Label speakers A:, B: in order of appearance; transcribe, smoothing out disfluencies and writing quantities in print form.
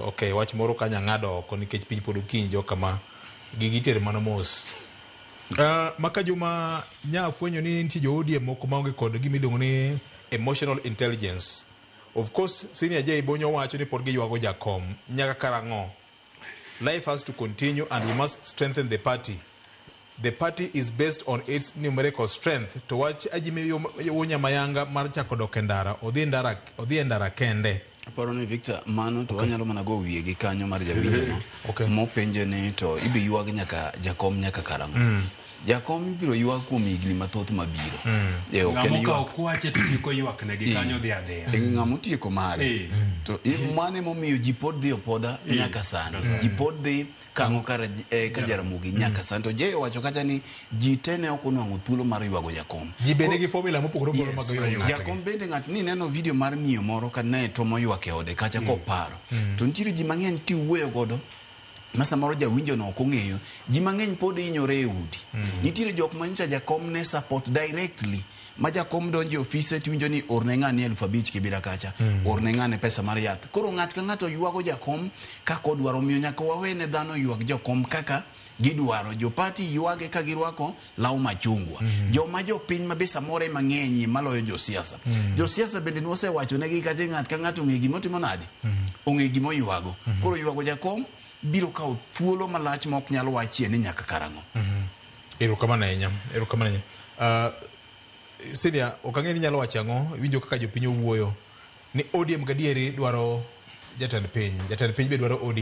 A: Ok, wach moro kanya ng'ado oko nikech piny pod okinyi jokama gigi itere mana mos. Maka Juma nya fwenyo ni nitie jo ODM moko maonge kod gima iluongo ni emotional intelligence. Of course, Senior J Bonyo wacho ni pod giywago jakom. Nyaka karang'o? Life has to continue and we must strengthen the party. The party is based on its numerical strength. To wach Ajimi Nyamayanga mar chako dok e ndara, odhi e ndara kende.
B: Aparo ni Victor, mano to wanyalo mana go wiye gi kanyo mar jawinjo no. Mopenje ni to ibi ywag nyaka jakom nyaka karang'o. Jakom ibiro ywag kuom higni mathoth mabiro. Ok en
C: Ng'ama okawo
B: ywak.
C: kwache to tieko ywak ne gi kanyo dhi adhiya.
B: Ng'ama otieko mare. To mano emomiyo ji pod dhi opoda nyaka sani. Ji pod dhi kang'o ka Jaramogi nyaka sani. To Jay owacho kacha ni ji te ne ok onwang'o thuolo mar ywago jakom.
A: Ji bende nigi formula mopogore opogore mag ywago ng'ato.
B: Jakom bende ng'at ni neno video mar miyo moro ka ne tomo ywak e ode kacha koparo. To nitiere ji mang'eny kiwuoyo godo ma samoro jawinjo no ok ong'eyo, ji mang'eny pod hinyore e udi. Nitiere jok ma nyocha jakom ne support directly, ma jakom donjo e ofise tiwinjo ni orne ng'ani 5,000 kibira kacha, orne ng'ane pesa mar yath. Koro ng'at ka ng'ato ywago jakom kaka odwaro, omiyo nyaka wawene dhano ywag jakom kaka gidwaro. Jopati ywage ka girwako law machungwa. Joma jopiny ma be samoro ema ng'enyie maloyo josiasa. Josiasa bende nwasewacho negi kacha ng'at ka ng'ato ong'e gima otimo nade, ong'e gima oywago. Koro ywago jakom biro kawo thuolo malach ma ok nyal wachie ni nyaka karang'o.
A: Erokamano ahinya. Erokamano ahinya. Senior, ok ang'e ni inyalo wacho ang'o, iwinjo kaka jopiny owuoyo ni ODM gadieri dwaro jatend piny, jatend piny be dwaro ODM.